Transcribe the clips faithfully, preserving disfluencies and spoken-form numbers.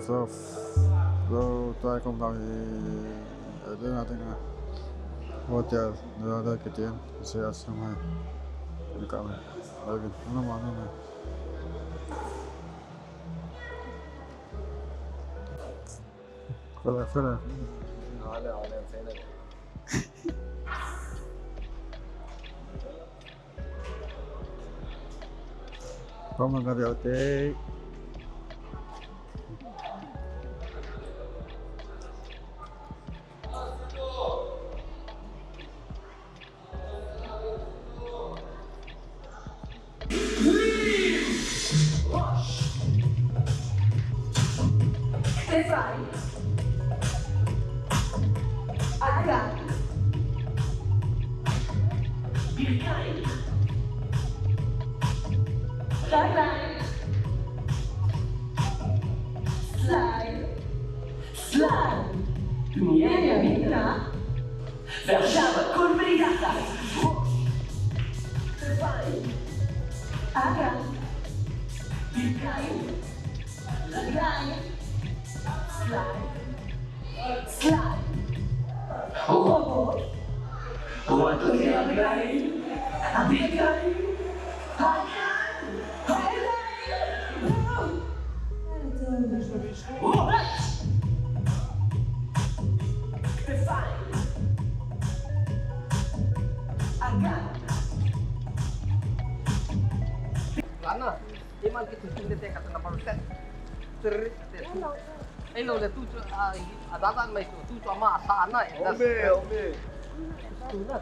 So, so, tua kom dau hi, eh, dinga, dinga. Hotel, dinga, dinga, kitchen, se asam hai. Ni ka mai. Lagi, mana, mana, mana. Kala, kala. Vamos, Gabriel, tem. Stefan. Aga. Birkay. Bye bye. Slide. Slide. Dunia yang indah. Bersama Kurbi Data. Stefan. Aga. Birkay. Birkay. Slide. Slide. Robot. Robot. Birkay. Birkay. Birkay. Robot. Stefan. Aga. Lana, iman ki tutu de te kata na paru set. Trit te. Ei lo le tu chu, a, a da da mai tu, tu chu ama sa na. Ome, ome. Tu na.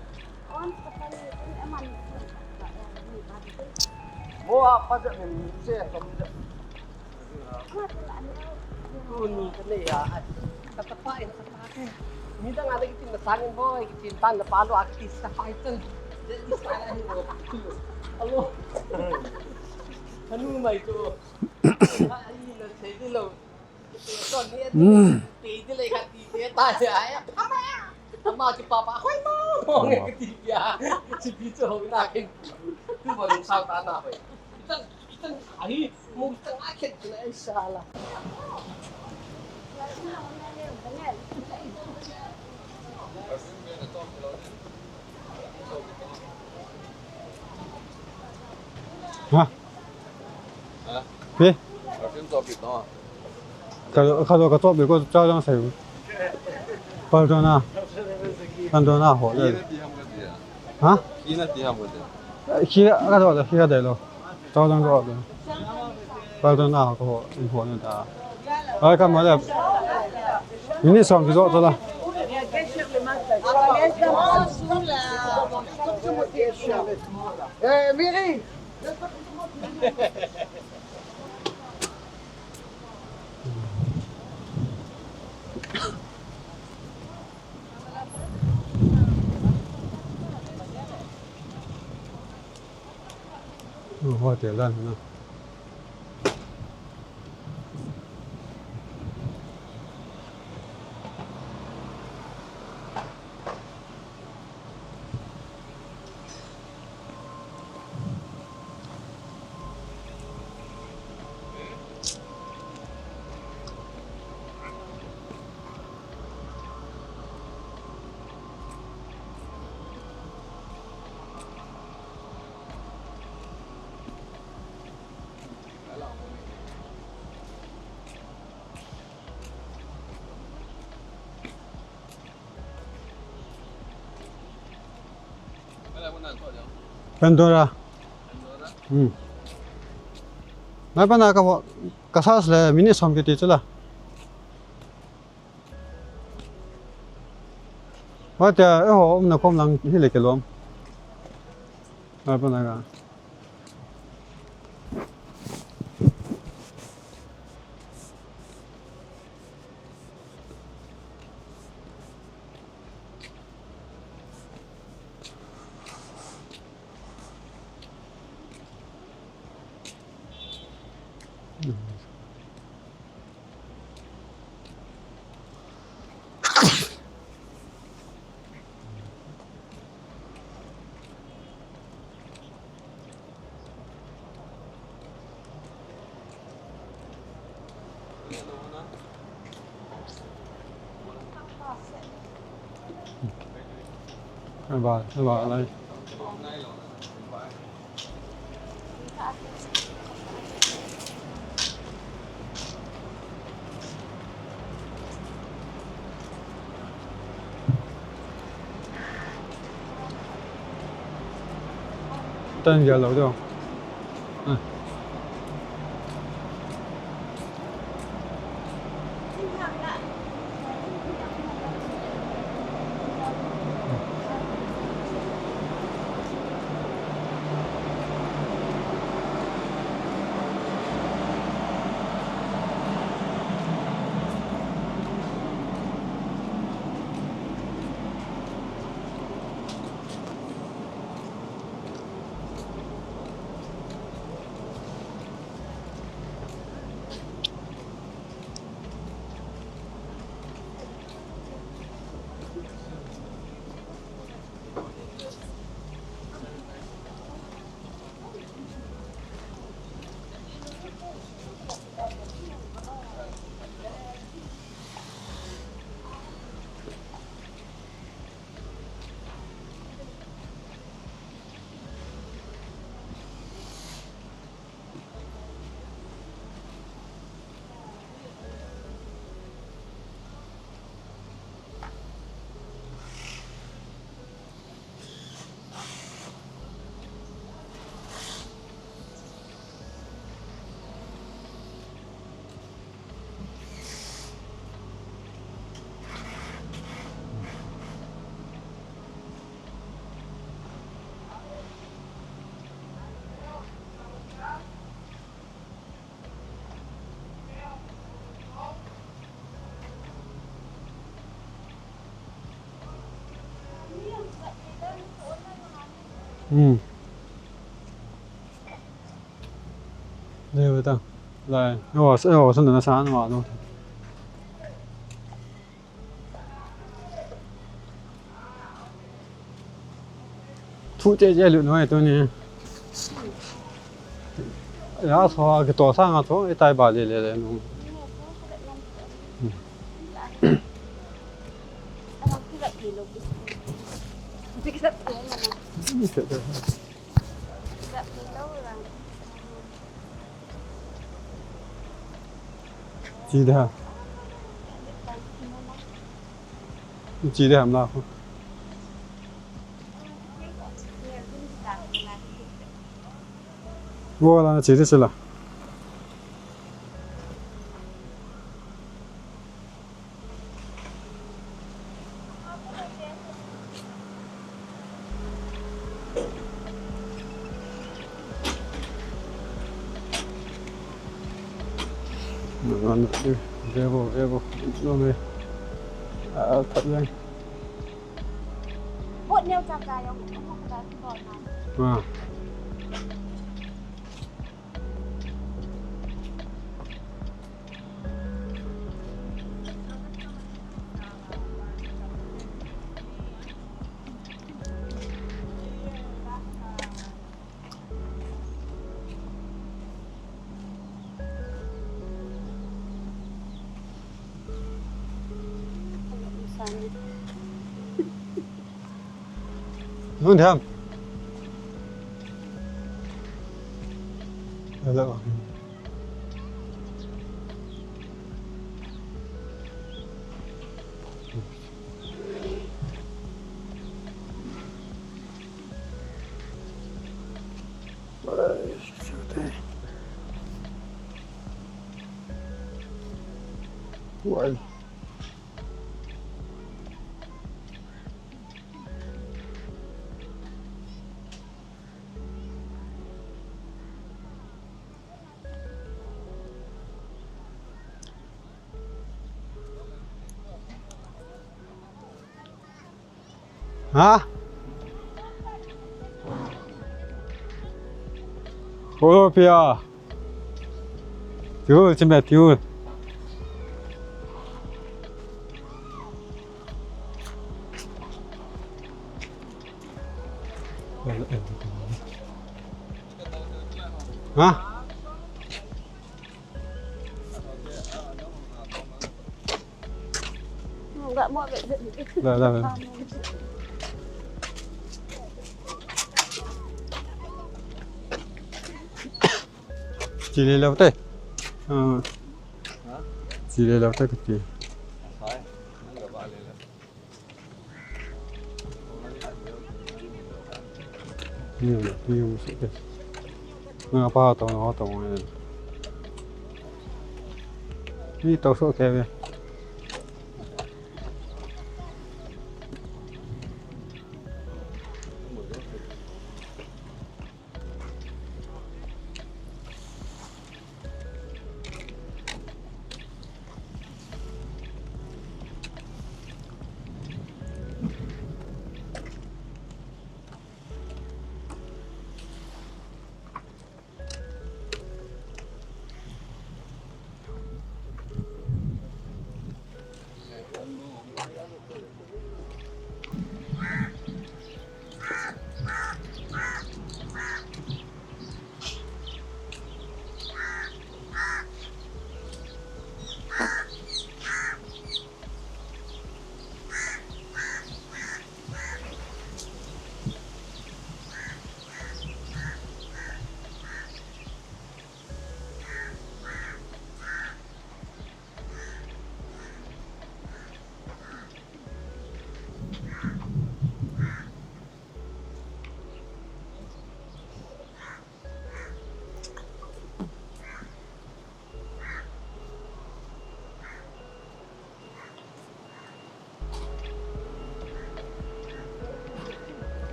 Mo a pa ja men se kom ja. Tu ni ka ne ya. Ka ta pa in ka ta ke. Ni da nga da ki tin na sang in boy, ki tin tan na pa lo a ki sa pa ito. Alo. Anu mai tu. Ai na se di lo. Ha? Pi? Ka, ka, ka to bi ko cha jang sai. Pardon na. Pardon na ho le. Ha? Ki ka to, ki ka dai lo. Cha jang ko. Pardon na ho ko ho ni ta. Ai ka ma le. Ni som ki zo to la. Eh, Miri. Hotel dan na. Pandora. Hmm. Mai pana ka, ka sa le minute som kiti chula. Wa tia, eh, ho, um na kom lang, hi le ke lom. Mai pana ka. Aba, aba lai. Tan gel lou ding. Ah. Hmm. Dei ve ta. Lai. Yo, yo, sun na sa na ma lo. Thu che che lut noi tuni. Ya, so, kito sa nga tho, itai ba le le le nu. Chi da. Chi da ham la ko. Wo la chi da chi la. Ngan, vevo, vevo, no me. Ah, thap jeng. Bot neo chap da jong, bot da bot na. Ah. Nun ham. Hello. Why? Ha? Olo pia. Tiul, chimbe, tiul. Ha? Enggak mau ambil. Dah, dah, dah. Ah, mau ambil. Chi le lo te. Ah. Chi le lo te kati. Ni, ni, ni, ni. Nga pa to, to, ni. Ni to so ke ve.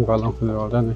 Balong hul dan.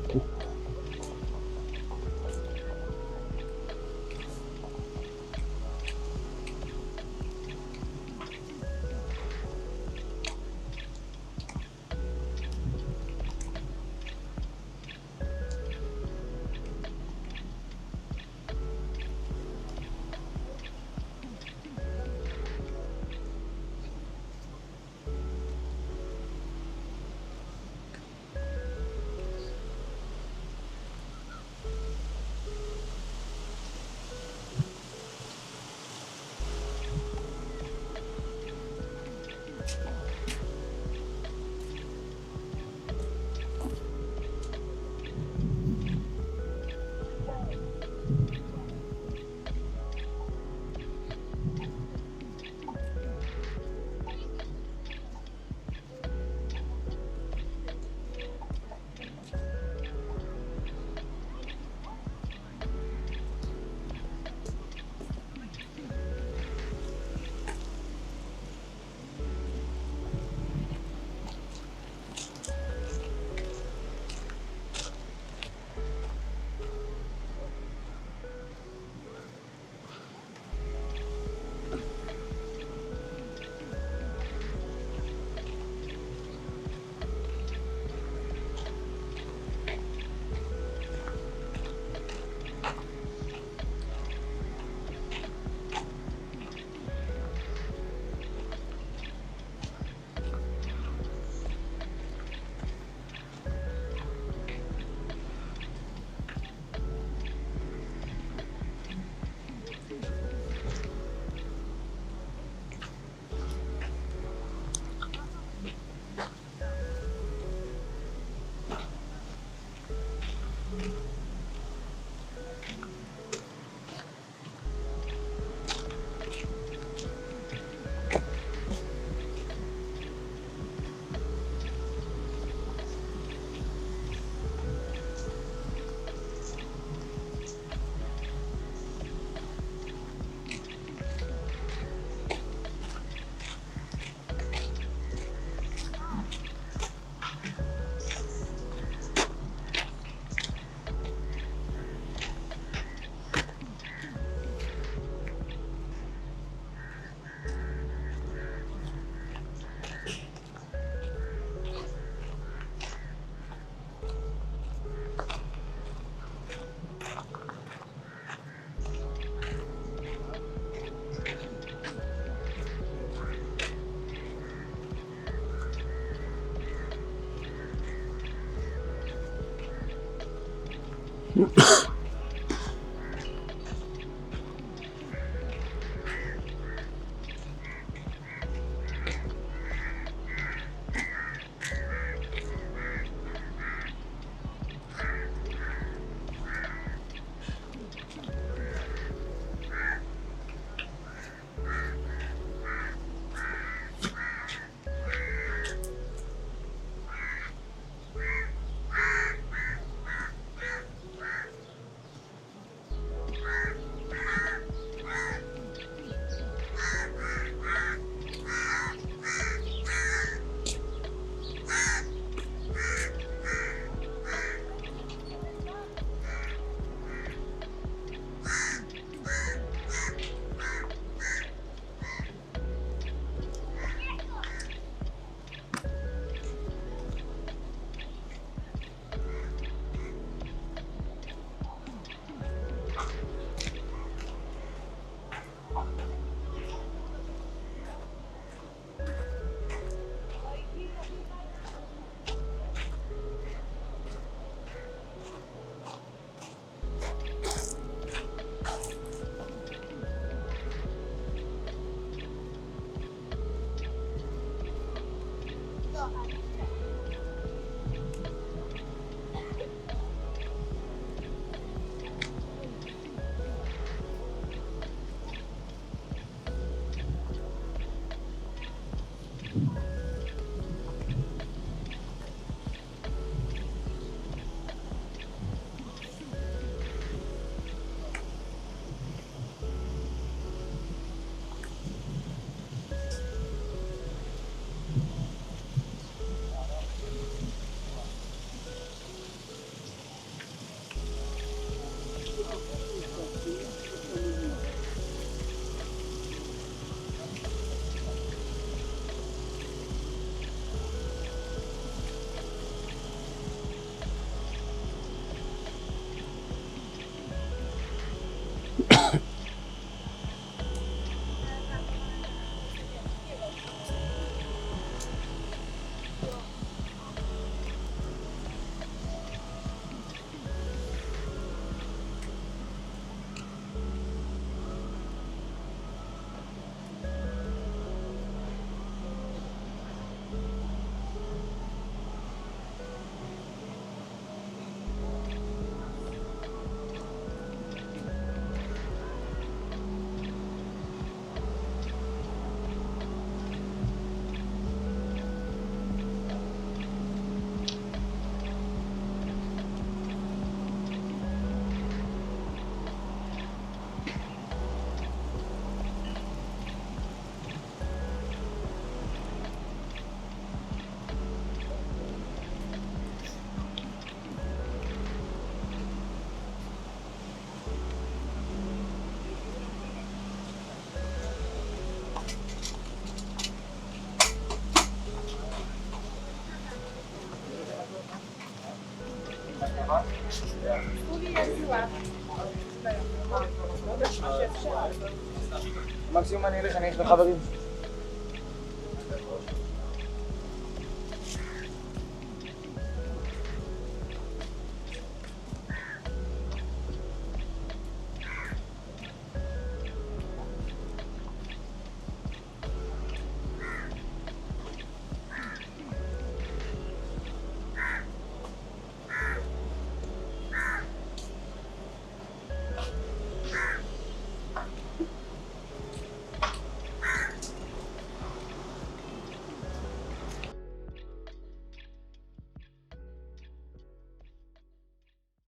Maximum money is an extra cover.